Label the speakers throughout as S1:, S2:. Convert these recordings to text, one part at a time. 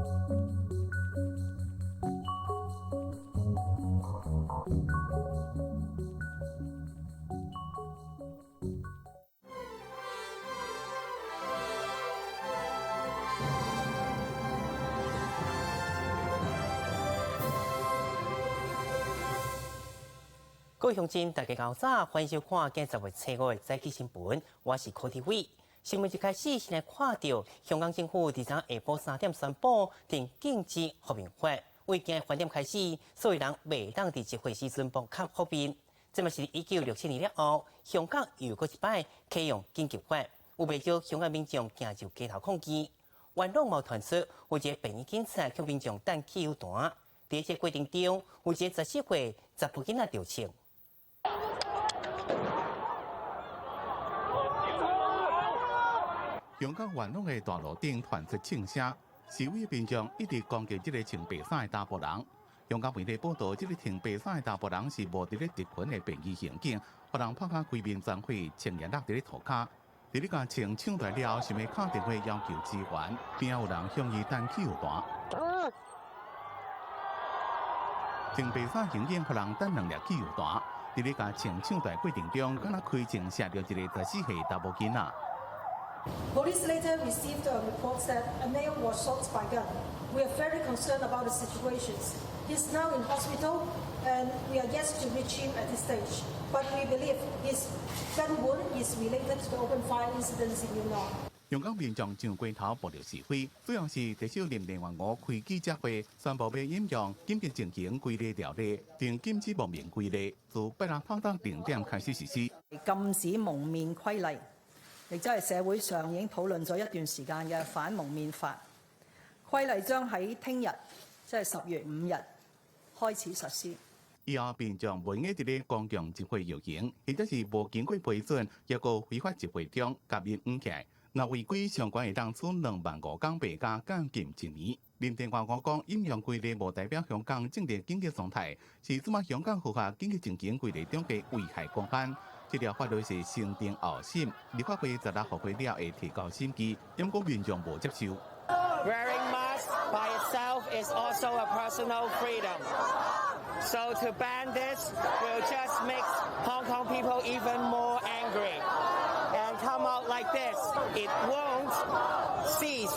S1: 各位鄉親，大家好早，歡迎收看今日10月初五的早起新聞，我是柯志偉。新聞一開始，先來看著香港政府佇昨下晡3點宣布定禁止覆面法，為今日飯點開始，所有人袂當佇集會時陣摸較覆面。這嘛是1967年了後，香港又閣一擺啟用緊急法，有袂少香港民眾行入街頭抗議。元朗嘛傳出有一個便衣警察向民眾彈汽油彈，佇這個過程中，有一個14歲查埔囡仔著槍。
S2: 香港元朗的大路頂傳出槍聲，示威民眾一直攻擊這个穿白衫的查埔人。香港媒體報道，這个穿白衫的查埔人是無佇咧執勤的便衣刑警，予人拍甲規面全血，穿炎落佇咧塗跤。佇咧共槍搶來了後，想欲敲電話要求支援，邊有人向伊彈汽油彈。穿白衫刑警予人彈兩粒汽油彈，佇咧共槍搶來過程中，敢若開槍射著一个14歲查某囡仔。
S3: Police later received a report that a male was shot by gun. We are very concerned about the situations. He's now in hospital, and we are yet to reach him at this stage. But we believe his gun wound is related to the open fire incidents in Yuen Long.
S2: 香港民眾上街頭暴力示威，主要是特首林鄭月娥開記者會，宣布欲引用緊急情形規例條例，定禁止蒙面規例，自拜六透早0點開始實施。
S4: 禁止蒙面規例，亦即係社會上已經討論咗一段時間嘅反蒙面法規例，將喺聽日，即係10月5日開始實施。
S2: 以後民眾袂用佇咧公共集會遊行，或者是無經過批准，抑閣非法集會中共面掩起來，若違規相關會當處25,000港幣加監禁一年。林鄭月娥講，引用規例無代表香港進入緊急狀態，是這馬香港符合緊急情形規例中的危害國安。這條法律是先定後審，立法會16號會了會提交審議，毋過民眾無接受。
S5: Wearing masks by itself is also a personal freedom. So to ban this will just make Hong Kong people even more angry and come out like this. It won't cease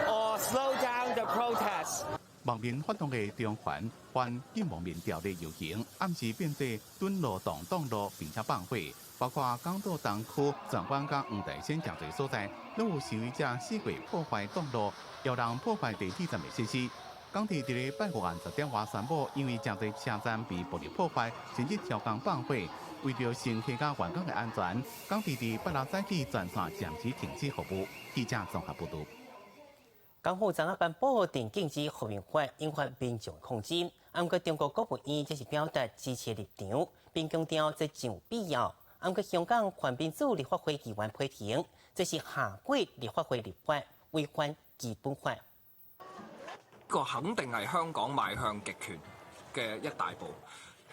S5: or slow down the protests.
S2: 蒙面發動的中環反禁蒙面條例遊行，暗時變做躉路擋擋路，並且放火，包括港島東區、荃灣佮黃大仙誠濟所在，攏有示威者四處破壞道路，有人破壞地鐵站的設施。港鐵佇咧拜五暗10點外宣布，因為誠濟車站被暴力破壞，甚至超工放火，為著乘客佮員工的安全，港鐵佇拜六早起全線暫時停止服務。記者綜合報導。
S1: 港府昨昏頒布定禁止覆面法，引發民眾抗爭。毋過中國國務院則是表達支持立場，並強調這真有必要。毋過香港泛民主立法會議員批評，這是下過立法會立法，違反基本法。
S6: 個肯定係香港邁向極權嘅一大步。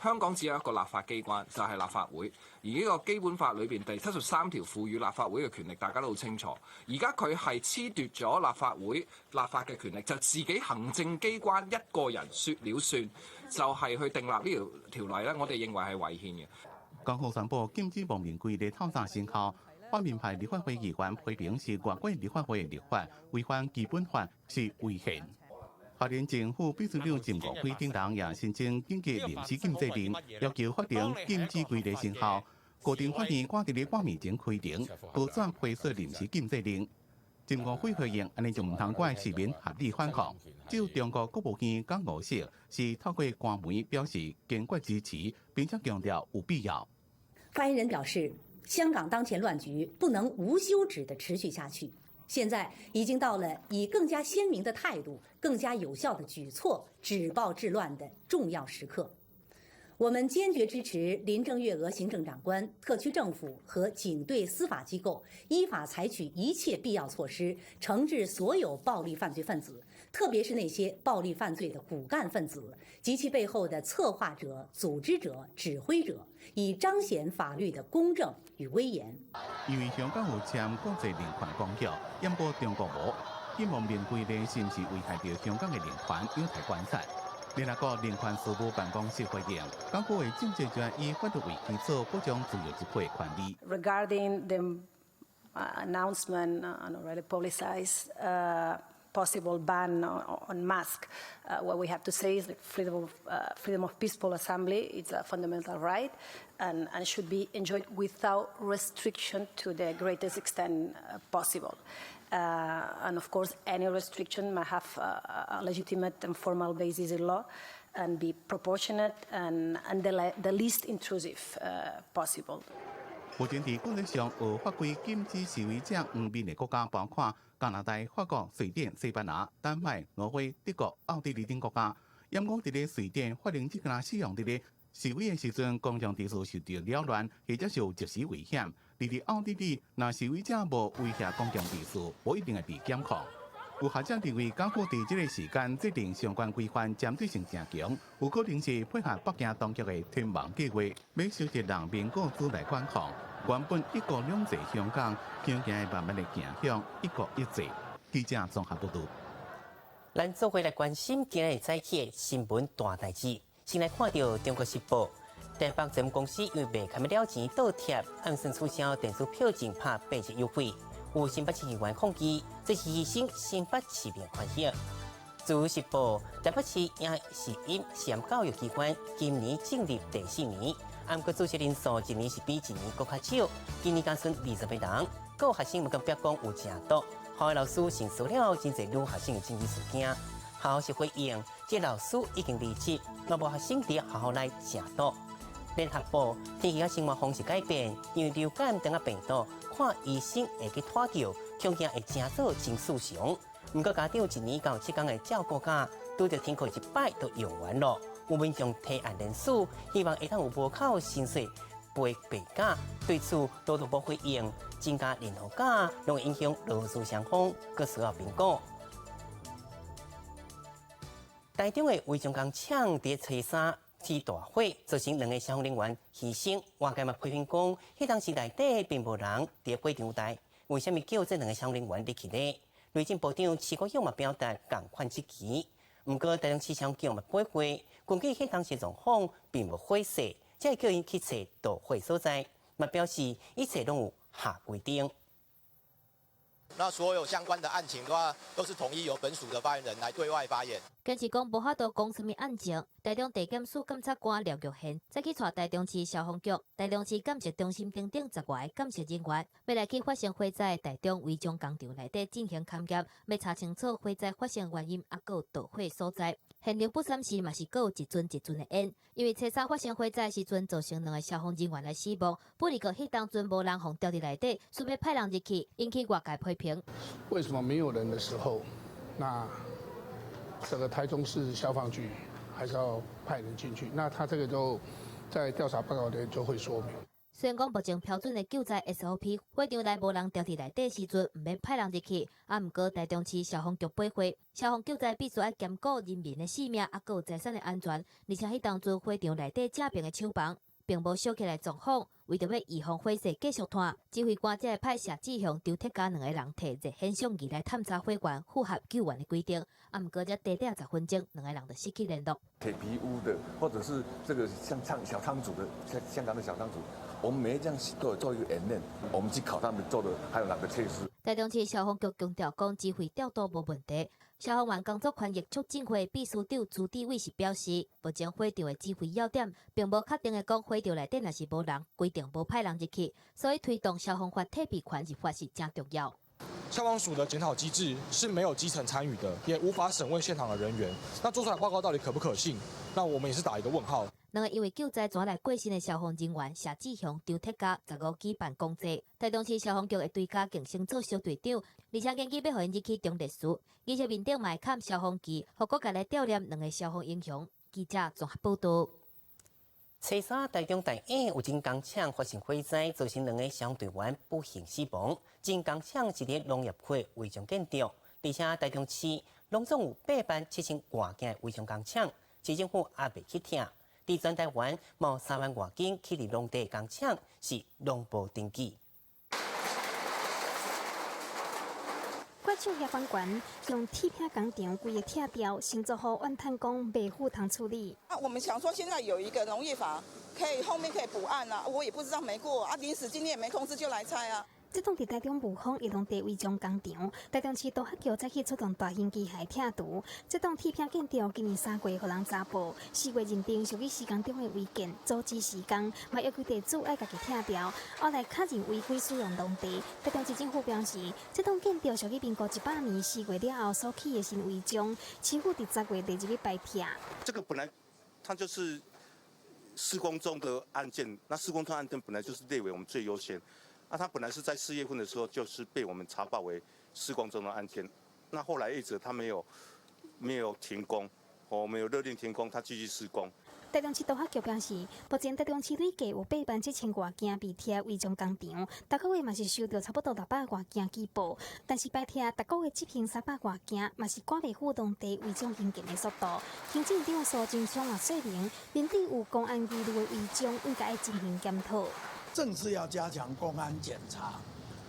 S6: 香港只有一個立法機關，就係立法會。而呢個基本法裏邊第73條賦予立法會嘅權力，大家都好清楚。而家佢係褫奪咗立法會立法嘅權力，就自己行政機關一個人説了算，就係去訂立呢條條例咧。我哋認為係違憲嘅。
S2: 港府宣布禁止蒙面規例透早生效，泛民派立法會議員批評是越過立法會立法，違反基本法是違憲。花蓮政府秘書長陳國輝等人也申請緊急臨時禁制令，要求法庭禁止規例生效。高等法院趕佇咧半暝前開庭，無紙批出臨時禁制令。陳國輝回應：按呢就毋通怪市民合理反抗。只有中國國務院港澳室是透過官媒表示堅決支持，並且強調有必要。
S7: 發言人表示，香港當前亂局不能無休止地持續下去。現在已經到了以更加鮮明的態度、更加有效的舉措止暴制亂的重要時刻。我們堅決支持林鄭月娥行政長官、特區政府和警隊司法機構依法採取一切必要措施，懲治所有暴力犯罪分子，特別是那些暴力犯罪的骨幹分子及其背後的策劃者、組織者、指揮者，以彰顯法律的公正與威嚴。
S2: 因為香港有簽國際人權公約，毋過中國無。禁蒙面規例是毋是危害著香港的人權，有待觀察。聯合國人權事務辦公室回應，港府的政策就以法律為基礎，保障自由集會權利。
S8: Regarding the announcement and already publicized possible ban on mask, what we have to say is that freedom of peaceful assembly is a fundamental right and should be enjoyed without restriction to the greatest extent possible. And of course, any restriction must have a legitimate and formal basis in law and be proportionate and the least intrusive possible.
S2: 目前佇國際上有法規禁止示威者黃面的國家，包括加拿大、法國、瑞典、西班牙、丹麥、挪威、德國、奧地利等國家。毋過佇咧瑞典法令只敢使用佇咧示威的時陣，公共秩序受到擾亂，或者是有即時危險。而佇奧地利，若示威者無威脅公共秩序，無一定會被檢控。有學者認為，港府佇這個時間制定相關規範，針對性誠強，有可能是配合北京當局的天網計劃，欲收集人民個資來管控。原本一國兩制香港，恐驚會慢慢的走向一國一制。記者綜合報道。
S1: 咱做伙來關心今日早起的新聞大代誌。先來看著中國時報，台北捷運公司因為袂堪了錢倒貼，按算取消電子票證拍八折優惠。有新北市議員抗議，這是犧牲新北市民權益。自由時報，台北市影視音實驗教育機關今年進入第四年，毋過注冊人數一年是比一年閣較少，今年敢賰20個人，閣有學生嘛感覺講有誠毒，學校老師承受了真濟女學生的爭議事件，學校是回應，這老師已經離職，嘛無學生佇學校內食毒。聯合報天氣佮生活方式改變，因為流感等仔病毒，看醫生會去拖轎，恐驚會成做真事常。毋過家長一年到7工的照顧假，拄著停課一擺就用完囉。有民眾提案聯署，希望會當有無扣薪水陪病假。對此，勞動部回應，增加任何假，攏會影響勞資雙方，閣需要評估。台中的違章工廠佇初三起大火，造成兩個消防人員犧牲。外界嘛批評講，彼當時內底並無人佇火場內，為啥物叫這兩個消防人員入去呢？內政部長徐國勇嘛表達仝款質疑。毋過台中市消防局嘛回覆，根據彼當時狀況，並無火勢，才會叫𪜶去揣導火所在，嘛表示一切攏有下規定。
S9: 那所有相關的案情的話，都是統一由本署的發言人來對外發言。
S10: 堅持講無法度講啥物案情，台中地檢署檢察官廖玉賢再去帶台中市消防局、台中市鑑識中心等等10外个鑑識人員，欲來去發生火災的台中違章工廠內底進行勘驗，欲查清楚火災發生原因，猶閣有導火所在。現場不三時嘛是閣有一陣一陣的煙，因為初三發生火災時陣，造成兩个消防人員來死亡。不過彼當陣無人予調佇內底，需欲派人入去，引起外界批評。
S11: 為什麼沒有人的時候，那這個台中市消防局還是要派人進去？那他這個就在調查報告裡就會說明。
S10: 雖然講目前標準的救災 SOP，火場內無人調佇內底時陣，毋免派人入去。啊，毋過台中市消防局回覆，消防救災必須愛兼顧人民的性命，猶閣有財產的安全。而且彼當陣火場內底正爿的廠房，並無燒起來狀況，為著欲預防火勢繼續湠，指揮官才會派謝志雄、張鐵嘉兩個人提熱顯像儀來探查火源，符合救援的規定。啊，毋過才短短10分鐘，兩个人就失去聯絡。
S12: 鐵皮屋的，或者是這個像倉小倉組的，像香港的小倉組，我們每一項都有做一個演練，我們去考他們做的，還有哪個設施。
S10: 台中市消防局強調講，指揮調度無問題。消防員工作權益促進會秘書長朱志偉是表示，目前火場的指揮要點並無確定的講火場內底若是無人，規定無派人入去，所以推動消防法退避權入法是誠重要。
S13: 消防署的檢討機制是沒有基層參與的，也無法審問現場的人員。那做出來報告到底可不可信？那我們也是打一個問號。
S10: 兩個因為救災逝來過身的消防人員謝志雄、張鐵嘉，15舉辦公祭。台中市消防局會追加晉升做小隊長，而且研究欲予𪜶入去當律師，而且面頂嘛會崁消防旗，予各界來悼念兩个消防英雄。記者綜合報道。
S1: 初三台中大雅有一間工廠發生火災，造成兩个消防隊員不幸死亡。這間工廠是佇農業區違章建築，而且台中市攏總有8萬7千外間違章工廠，市政府猶未去拆。佇全台灣，有3萬外間起佇農地工廠是攏無登記。
S14: 國照遐款懸，將鐵片工廠規个拆掉，先做予怨嘆講袂赴通處理。
S15: 啊，我們想說現在有一個農業法，可以後面可以補案啊，我也不知道沒過啊，臨時今天也沒通知就來拆啊。
S14: 這棟佇台中霧峰的農地違章工廠，台中市都合局早起出動大型機械拆除。這棟鐵片建築今年3月予人查報，4月認定屬於施工中的違建，阻止施工，嘛要求地主愛家己拆掉。後來確認違規使用農地，台中市政府表示，這棟建築屬於民國100年4月了後所起的新違章，市府佇10月2日排拆。
S16: 這個本來它就是施工中的案件，那施工中案件本來就是列為我們最優先。那他本來是在4月份的時候，就是被我們查報為施工中的案件。那後來一直他沒有停工，哦，沒有勒令停工，他繼續施工。
S14: 台中市都發局表示，目前台中市累計有8萬7千外件被拆違章工廠，逐個月嘛是收著差不多600外件舉報，但是排拆逐個月執行300外件，嘛是趕袂赴當地違章興建的速度。行政長蘇貞昌嘛說明，面對有公安疑慮的違章，應該進行檢討。
S17: 正是要加強公安檢查，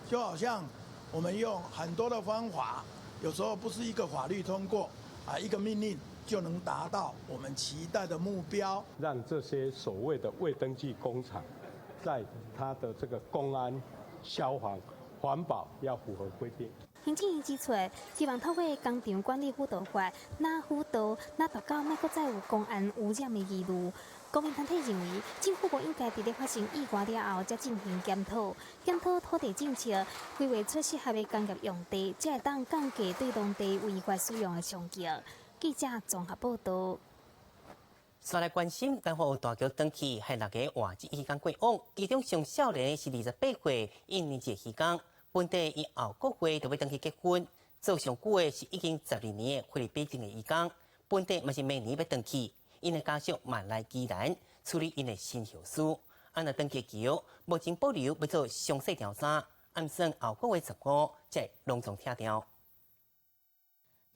S17: 就好像我們用很多的方法，有時候不是一個法律通過啊，一個命令就能達到我們期待的目標。
S18: 讓這些所謂的未登記工廠，在它的這個公安、消防、環保要符合規定。
S14: 行政院指出，希望透過工廠管理輔導法，若輔導，若達到莫閣再有公安污染的疑慮。公民團體認為，政府無應該佇咧發生意外了後才進行檢討，檢討土地政策，規劃出適合的工業用地，才會當降低對農地違法使用的衝擊。記者綜合報導。
S1: 煞來關心，南風澳大橋轉去，害六个外籍漁工過往，其中上少年是28歲印尼籍漁工，本底伊後個月就欲轉去結婚。做上久的是已經12年的菲律賓籍的漁工，本底嘛是明年欲轉去。𪜶的家屬嘛來宜蘭處理𪜶的身後事，啊若轉去橋，目前保留欲做詳細調查，按算後個月15才會隆重拆掉。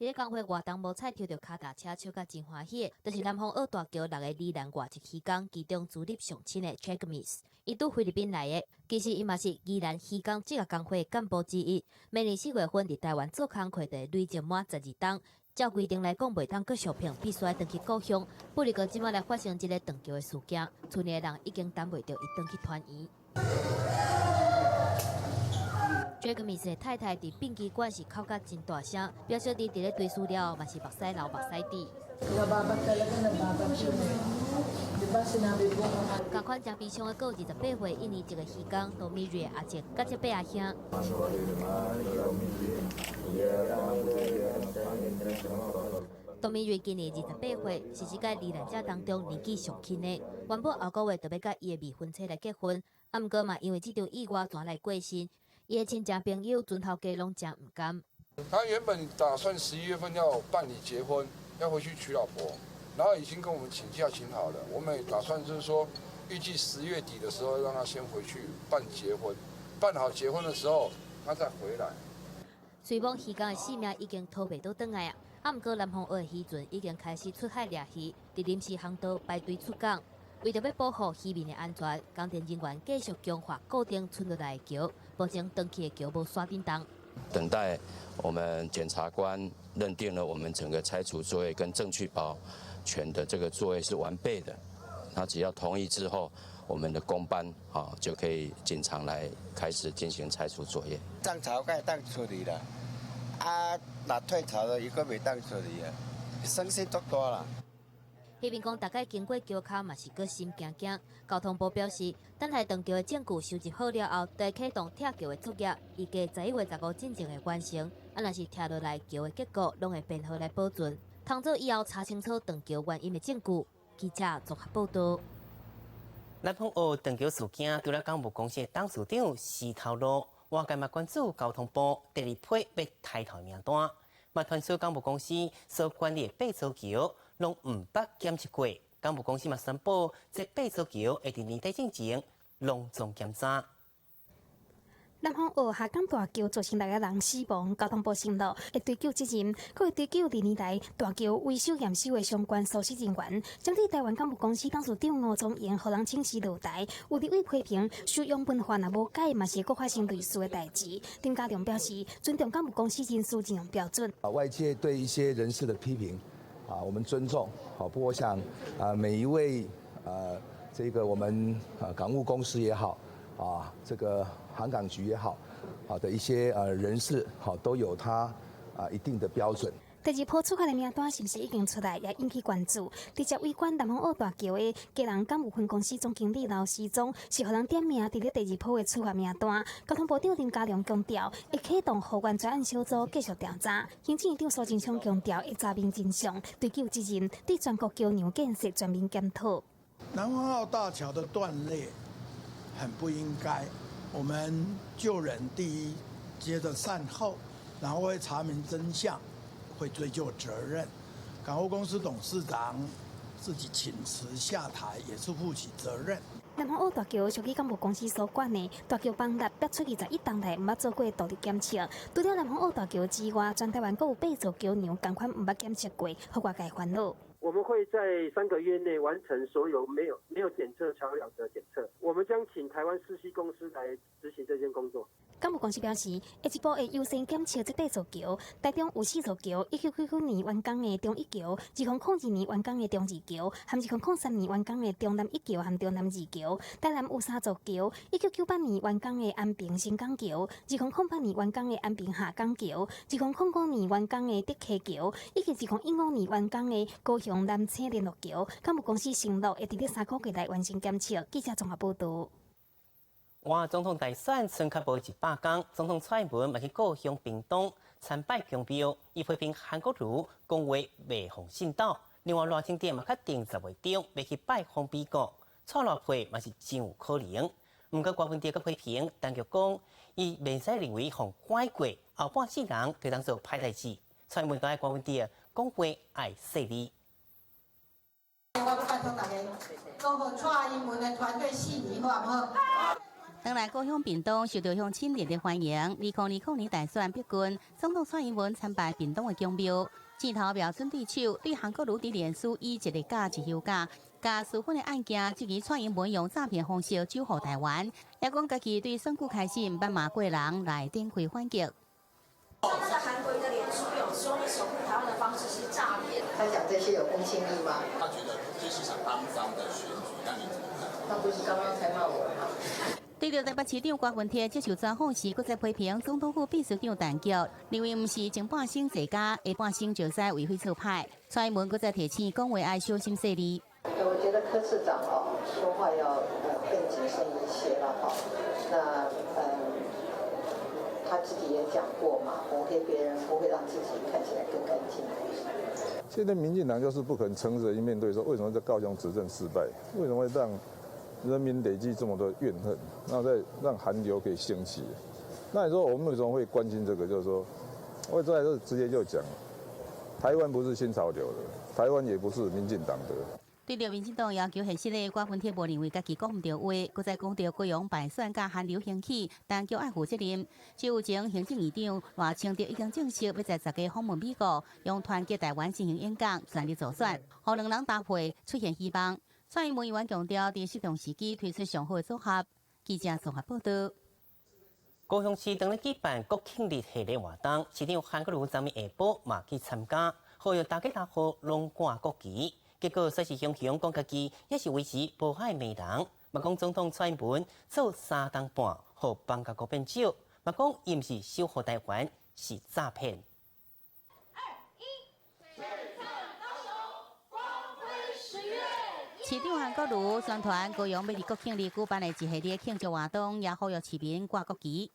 S10: 佇咧工會活動無彩抽著跤踏車，笑甲真歡喜的，就是南風澳大橋六个宜蘭外籍漁工，其中資歷上深的 Jackmis，伊拄菲律賓來的，其實伊嘛是宜蘭漁工這個工會幹部之一。明年4月份佇台灣做工課就會累積滿12冬，照規定來講，袂當閣續聘，必須愛轉去故鄉。不過這擺來發生這个斷橋的事件，村裡的人已經等袂著伊轉去團圓。Jackmis 的太太佇殯儀館是哭甲真大聲，表小弟佇咧追思了後嘛是目屎流目屎滴。仝款誠悲傷的，閣有28歲印尼籍的漁工多米瑞阿叔，佮這八阿兄。多米瑞今年28歲，是這屆罹難者當中年紀上輕的。原本後個月就欲佮伊的未婚妻來結婚，啊，毋過嘛因為這場意外，轉來過身。伊的親戚朋友、船頭家攏誠毋甘。
S19: 他原本打算11月份要辦理結婚，要回去娶老婆，然後已經跟我們請假請好了。我們也打算就是說，預計10月底的時候讓他先回去辦結婚，辦好結婚的時候，他再回來。
S10: 雖罔漁工的性命已經討袂倒轉來啊，啊，毋過南風澳的漁船已經開始出海掠魚，佇臨時航道排隊出港。為著欲保護漁民的安全，工程人員繼續強化固定剩落來的橋，保證轉去的橋無煞振動。
S20: 等待我們檢察官認定了我們整個拆除作業跟證據保全的這個作業是完備的，那只要同意之後，我們的工班啊就可以進場來開始進行拆除作業。
S21: 漲潮該當處理啦，啊，若退潮了，伊閣袂當處理啊，損失足大啦。
S10: 彼邊講，逐擺經過橋跤嘛是閣心驚驚。交通部表示，等待斷橋的證據收集好了後，就會啟動拆橋的作業，預計11月15進前會完成。啊，若是拆落來橋的結構，攏會編號來保存，通做以後查清楚斷橋原因的證據。記者綜合報導。
S1: 南風澳斷橋事件，除了港務公司的董事長施頭路，外界嘛關注交通部第二批欲刣頭名單，嘛傳出港務公司所管理的八座橋攏毋捌檢測過，港務公司嘛宣布，這八座橋會佇年底進前隆重檢查。
S14: 南風澳下港大橋造成六个人死亡，交通部承諾會追究責任，閣會追究歷年來大橋維修驗收的相關疏失人員。針對台灣港務公司董事長吳宗榮，予人請辭落台，有立委批評收養文化若無改，嘛是會閣發生類似的代誌。林佳龍表示，尊重港務公司人事任用標準。
S3: 啊，外界對一些人士的批評，啊，我們尊重。好，不過我想啊，每一位這個我們啊港務公司也好，啊，這個航港局也好，好的一些人士，好都有他啊一定的標準。
S14: 第二波處罰的名單是毋是已經出來，也引起關注。直接違反南風澳大橋的基隆港務分公司總經理劉時忠，是予人點名佇咧第二波的處罰名單。交通部長林佳龍強調，會啟動後援專案小組繼續調查。行政院長蘇貞昌強調，會查明真相，追究責任，對全國橋梁建設全面檢討。
S17: 南風澳大橋的斷裂很不應該，我們救人第一，接着善後，然後會查明真相。會追究責任，港務公司董事長自己請辭下台，也是負起責任。
S14: 南風澳大橋屬於港務公司所管的大橋幫立逼出21冬來，毋捌做過獨立檢測。除了南風澳大橋之外，全台灣閣有八座橋梁仝款毋捌檢測過，予外界煩惱。
S22: 我們會在3個月內完成所有沒有檢測橋梁的檢測。我們將請台灣四 C 公司來執行這件工作。
S14: 港務公司表示，下一步會優先檢測這八座橋，台中有四座橋，1999年完工的中一橋，2002年完工的中二橋，和2003年完工的中南一橋和中南二橋。台南有三座橋，1998年完工的安平新港橋，2008年完工的安平下港橋，2005年完工的竹溪橋，以及2015年完工的高雄南青聯絡橋。港務公司承諾會佇咧3個月內完成檢測。記者綜合報導。
S1: 哇！總統大選剩較無100工，總統蔡英文嘛去高雄屏東參拜宮廟，伊批評韓國瑜講話袂予信斗。另外賴清德嘛確定10月中欲去拜訪美國，蔡賴配嘛是真有可能。毋過柯文哲閣批評當局講，伊袂使認為予拐過，後半世人就當做歹代誌。蔡英文閣愛柯文哲講話愛細膩。
S23: 我拜託大家，閣予蔡英文的團隊四年，好毋好？
S24: 轉來故鄉屏東受到鄉親熱烈歡迎。2020年大選逼近，總統蔡英文參拜屏東的宮廟，鏡頭瞄準對手，對韓國瑜佇臉書以一個假一休假，共私分的案件，質疑蔡英文用詐騙方式守護台灣，也講家己對選舉開始毋捌罵過人來展開反擊。
S25: 那個韓國瑜的臉書有說你守護台灣的方式是詐騙。
S23: 他講這些有公信力嗎？
S26: 他覺得這是場骯髒的選舉，那你怎麼看？
S23: 他不是剛剛才罵我嗎？
S24: 對著台北市長柯文哲接受專訪時，閣再批評總統府秘書長陳菊，認為毋是前半生坐監，下半生就使為非作歹。蔡英文閣再提醒講話愛小心細膩。
S23: 我覺得柯市長哦，說話要更謹慎一些了哈。那他自己也講過嘛，抹黑別人不會讓自己看起來更乾淨。
S19: 現在民進黨就是不肯誠實地面對，說為什麼在高雄執政失敗，為什麼會讓人民累積這麼多怨恨，然後再讓韓流可以興起。那你說我們為什麼會關心這個？就是說，我在這直接就講，台灣不是新潮流的，台灣也不是民進黨的。
S24: 對著民進黨要求現實的，柯文哲無認為家己講毋著話，閣再講著高雄敗選佮韓流興起，當局愛負責任。就前行政院長賴清德已經證實，欲在10月訪問美國，用團結台灣進行演講，全力助選，予兩人搭配出現希望。蔡英文猶強調，佇適當時機推出上好的組合。記者綜合報導。
S1: 高雄市當咧舉辦國慶日系列活動，市長韓國瑜昨暝下晡嘛去參加，呼籲大家大伙攏掛國旗。結果煞是雄雄講家己也是維持無愛罵人，嘛講總統蔡英文做3冬半，予邦交國變少，嘛講伊毋是守護台灣，是詐騙。
S27: 二一，璀璨高雄，光輝十月。
S24: 市長韓國瑜宣傳高雄欲佇國慶日舉辦的一系列慶祝活動，也呼籲市民掛國旗。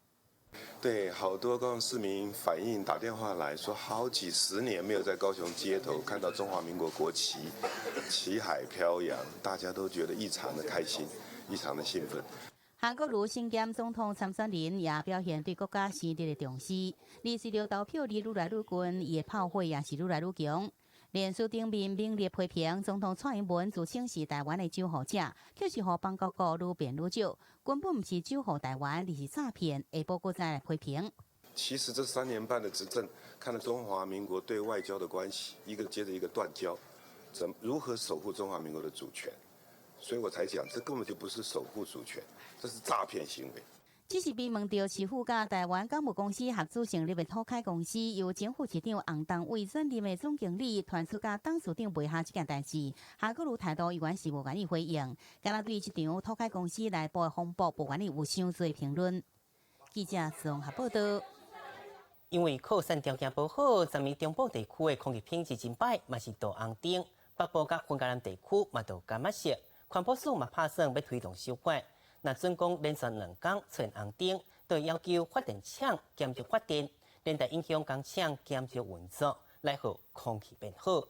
S28: 對，好多高雄市民反映，打電話來說，好幾十年沒有在高雄街頭看到中華民國國旗旗海飄揚，大家都覺得異常的開心，異常的興奮。
S24: 韓國瑜身兼總統參選人，也表現對國家生日的重視。而隨著投票日愈來愈近，伊的炮火也是愈來愈強。臉書頂面猛烈批評總統蔡英文自稱是台灣的守護者，卻是予邦交國愈變愈少，根本毋是守護台灣，而是詐騙。下晡閣再來批評。
S28: 其實這3年半的執政，看了中華民國對外交的關係，一個接着一個斷交，怎如何守護中華民國的主權？所以我才講，這根本就不是守護主權，這是詐騙行為。
S24: 這是被問著市府佮台灣港務公司合資成立的土凱公司，由前副市長洪東偉轉任的總經理，傳出佮董事長賣下這件代誌，韓國瑜態度猶原是無願意回應，敢若對這場土凱公司內部的風波無願意有傷濟評論。記者綜合報道。
S1: 因為擴散條件無好，昨暝中部地區的空氣品質真歹，嘛是到紅燈。北部佮雲嘉南地區嘛都柑仔色，環保署嘛拍算欲推動修法。若準講連續兩工出現紅燈，就要求發電廠減少發電，連帶影響工廠減少運作，來予空氣變好。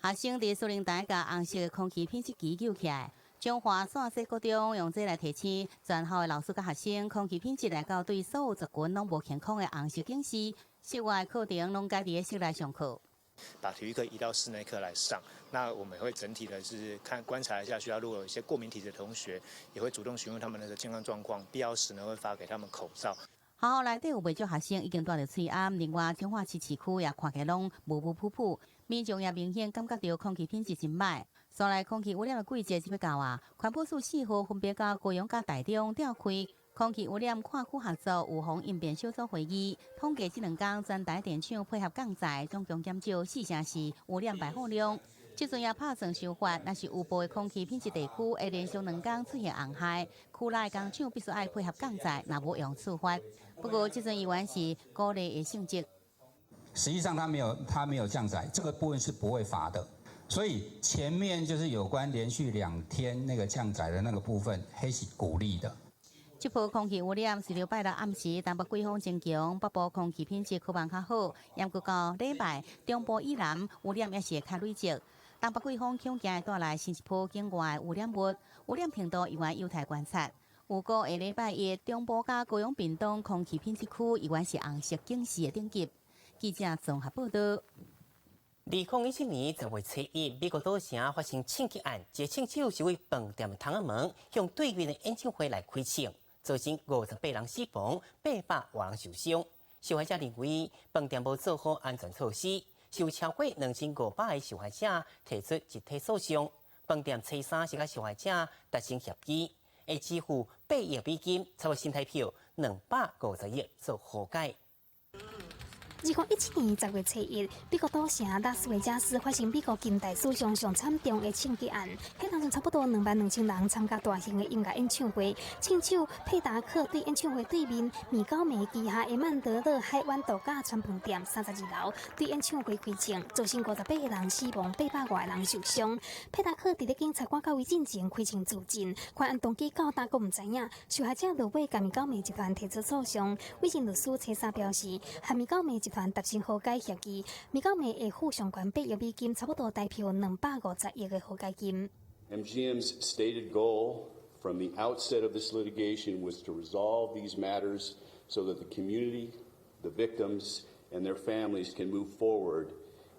S24: 學生佇司令台共紅色的空氣品質機揪起來，彰化線西國中用這來提醒全校的老師佮學生，空氣品質來到對所有族群攏無健康的紅色警示，室外課程攏改佇室內上課。
S2: 把體育課移到室內課來上，那我們會整體的是看觀察一下學校，如果有一些過敏體質的同學，也會主動詢問他們的健康狀況，必要時呢會發給他們口罩。
S24: 學校內底有袂少學生已經帶著喙罨，另外彰化市市區也看起來攏霧霧濮濮，民眾也明顯感覺著空氣品質真歹。紲來空氣污染的季節就欲到啊，環保署4號分別到高雄佮台中召開空氣污染跨區合作預防應變小組會議，統計這兩工全台電廠配合降載，總共減少四成四污染排放量。這陣也拍算修法，若是有報的空氣品質地區會連續兩工出現紅害，區內工廠必須愛配合降載，若無用處罰。不過這陣猶原是鼓勵的性質。
S4: 實際上，他沒有降載，這個部分是不會罰的。所以前面就是有關連續2天那個降載的那個部分，彼是鼓勵的。
S24: 這波空氣污染隨著拜六暗時，東北季風增強，北部空氣品質可望較好。毋過到禮拜，中部以南污染也是會較累積。東北季風恐驚會帶來新一波境外污染物，污染程度猶原有待觀察。預估下禮拜一，中部佮高雄屏東空氣品質區猶原是紅色警示的等級。記者綜合報道。
S1: 2017年10月初一，美國賭城發生槍擊案，這槍手是佇飯店的窗仔門向對面的演唱會來開槍，造成58人死亡，800外人受傷。受害者認為飯店無做好安全措施，是有超過2500個受害者提出集體訴訟。飯店初三是佮受害者達成協議，會支付8億美金，差不多新台票250億做和解。
S14: 2017年10月初一，美國賭城拉斯維加斯發生美國近代史上上慘重的槍擊案。彼當陣差不多22,000人參加大型的音樂演唱會。槍手佩達克對演唱會對面米高梅旗下的曼德勒海灣度假村飯店32樓對演唱會開槍，造成58個人死亡，800外人受傷。佩達克佇咧警察趕到位進前開槍自盡，犯案動機到今閣毋知影。受害者落尾共米高梅集團提出訴訟。偉信律師初三表示，和米高梅集團達成和解協議，米高梅會付償還8億美金，差不多台票250億的和解金。
S5: MGM's stated goal from the outset of this litigation was to resolve these matters so that the community, the victims, and their families can move forward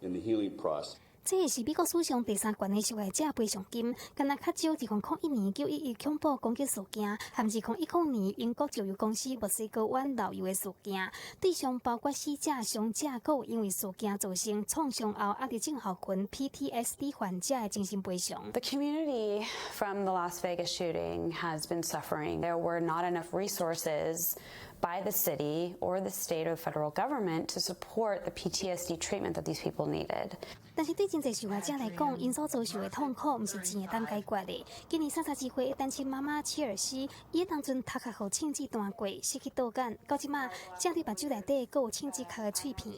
S5: in the healing process.
S14: 這是美國史上第三懸的受害者賠償金，敢若較少2001年9.11恐怖攻擊事件，和2010年英國石油公司墨西哥灣漏油的事件，對象包括死者、傷者，閣有因為事件造成創傷後壓力症候群（PTSD）患者的精神賠償。
S6: The community from the Las Vegas shooting has been suffering. There were not enough resources by the city or the state or federal government to support the PTSD treatment that these people needed.
S14: 但是對真濟受害者來講，𪜶所遭受的痛苦，毋是錢會當解決的。今年32歲的單親媽媽切爾西，伊當陣頭殼予槍子彈過，失去導感，到這馬正佇目睭內底閣有槍子殼的碎片。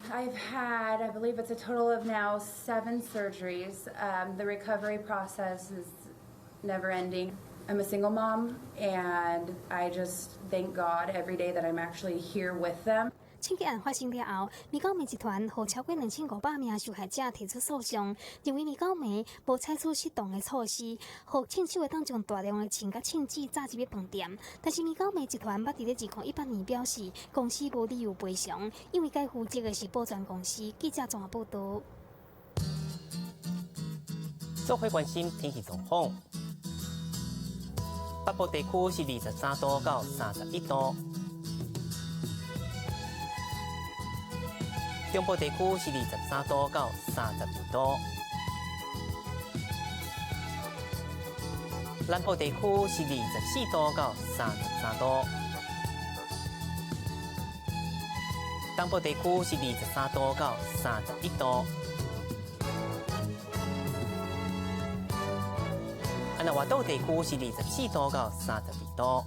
S7: I've had, I believe it's a total of now seven surgeries. The recovery process is never ending. I'm a single mom, and I just thank God every day that I'm actually here with them.
S14: 槍擊案發生了後，美高梅集團予超過2500名受害者提出訴訟，認為美高梅無採取適當的措施，予槍手會當將大量的槍佮槍支炸入去飯店。但是美高梅集團捌佇咧2018年表示，公司無理由賠償，因為該負責的是保全公司。記者綜合報導。
S1: 做伙關心天氣狀況，北部地區是23度到31度，中部地區是23度到32度，南部地區是24度到33度，東部地區是23度到31度。那外島地區是24度到32度。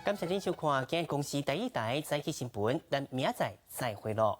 S1: 感謝恁收看今日公視第一台早起新聞，咱明仔載再會囉。